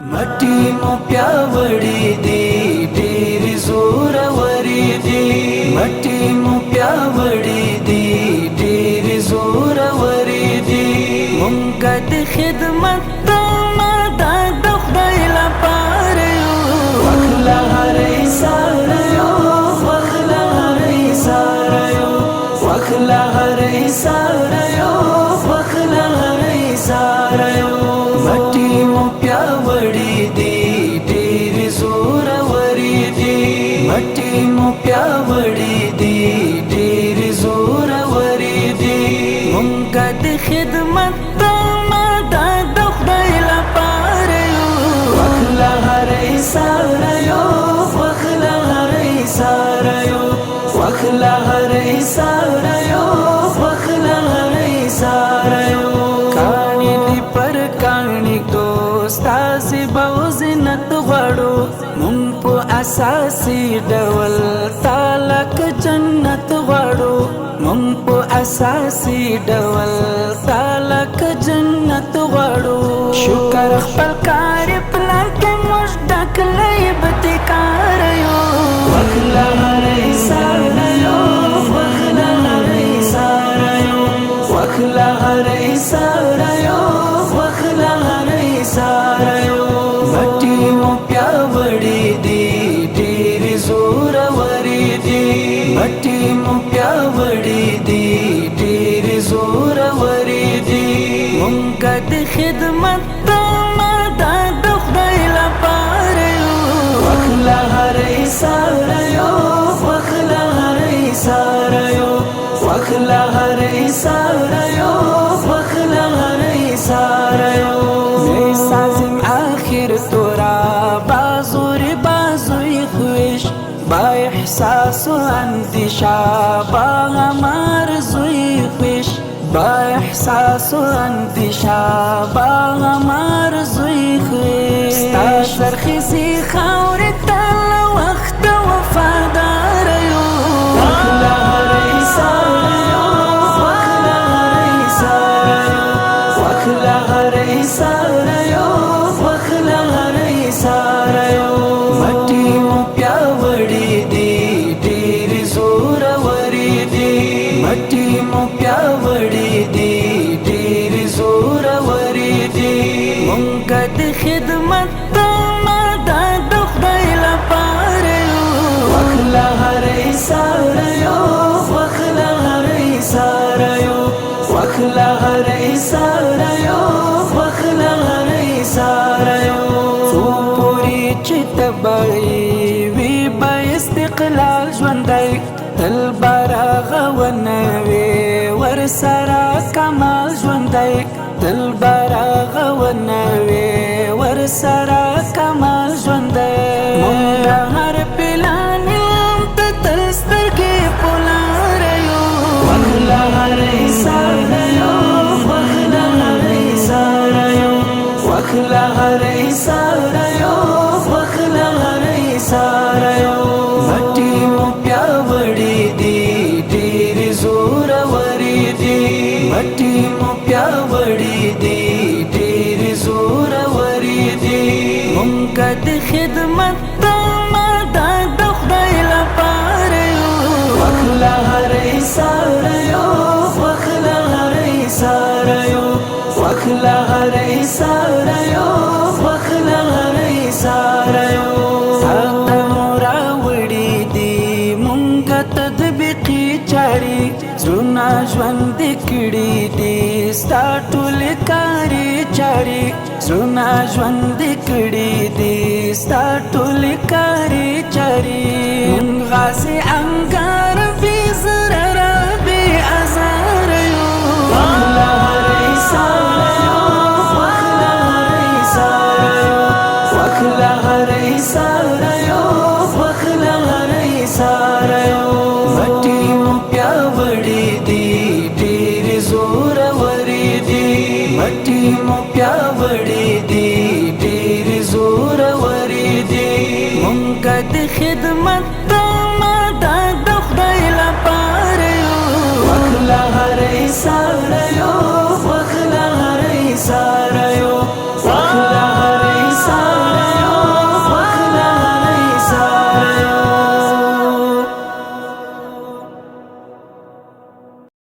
مټي مو پیاوړي دي، ډېر زور وري دي. مټي مو پیاوړي دي، ډېر زور وري دي. مونږ د خدمت ما د خدای لپاره یو. وخلا هرې سره یو، وخلا هرې سره یو، وخلا هرې سره یو، وخلا هرې سره یو. مټي مو پیاوړي دي، ډېر زور وري دي. مټي مو پیاوړي دي، ډېر زور وري دي. مونږ د خدمت ما د خدای لپاره یو. وخلا هرې سره یو، وخلا هرې سره یو، وخلا هرې سره یو، وخلا هرې سره یو. کانی دی پر کانی دوستازي بوزنت غړو، مونږ په اساسي ډول تالک جنت غړو. مونږ په اساسي ډول تالک جنت غړو. شکر خپل کار پلان کې موږ ډکلې بتکار یو. وخلا هرې سره یو، وخلا هرې سره یو، وخلا هرې سره یو، وخلا هرې سره یو. مټي مو پیاوړي دي، ډېر زور وري دي. مټي مو پیاوړي دي، ډېر زور وري دي. مونږ د خدمت ما د خدای لپاره یو. وخلا هرې سره یو، وخلا هرې سره یو، وخلا هرې سره یو، وخلا هرې سره یو. می سازم آخر تورا بازور بازوی خوش، با احساس و اندیشا با غمار زوی خوش، با احساس و اندیشا با غمار زوی خوش. ستا سرخیزی خاورې ته له وخت وفادار یو. وخلا هرې سره یو، وخلا هرې سره یو، وخلا هرې سره یو، وخلا هرې سره یو. مټي مو پیاوړي دي، ډېر زور وري دي. مټي مو پیاوړي دي، ډېر زور وري دي. مونږ د خدمت ما د خدای لپاره یو. وخلا هرې سره یو، وخلا هرې سره یو، وخلا هرې سره یو، وخلا هرې سره یو. څو پوری چې تبعی وی به استقلال ژوندی، تل برغه ونوي ور سره کمال ژوندی، تل برغه ونوي ور سره کمال ژوندی. مونږ هر پلان ته تل سترګې پولار یو. وخلا هرې سره یو، وخلا هرې سره یو، وخلا هرې سره یو، وخلا هرې سره یو. مټي مو پیاوړي دي، ډېر زور وري دي. مټي مو پیاوړي دي، ډېر زور وري دي. مونږ د خدمت ما د خدای لپاره یو. وخلا هرې سره یو، وخلا هرې سره یو، وخلا هرې سره یو، وخلا هرې سره یو. تاته مو راوړي دي مونږ تطبیقي چاري، زړونه ژوند کړي دي ستا ټول کاری چاري. زړونه ژوند کړي دي ستا ټول کاری چاري. مونږ غازي انګار بي زره بي ازار یو. وخلا هرې سره یو، وخلا هرې سره یو، وخلا هرې سره یو، وخلا هرې سره یو. مټي مو پیاوړي دي، ډېر زور وري دي. مټي مو پیاوړي دي، ډېر زور وري دي. مونږ د خدمت ما د خدای لپاره یو. وخلا هرې سره یو، وخلا هرې سره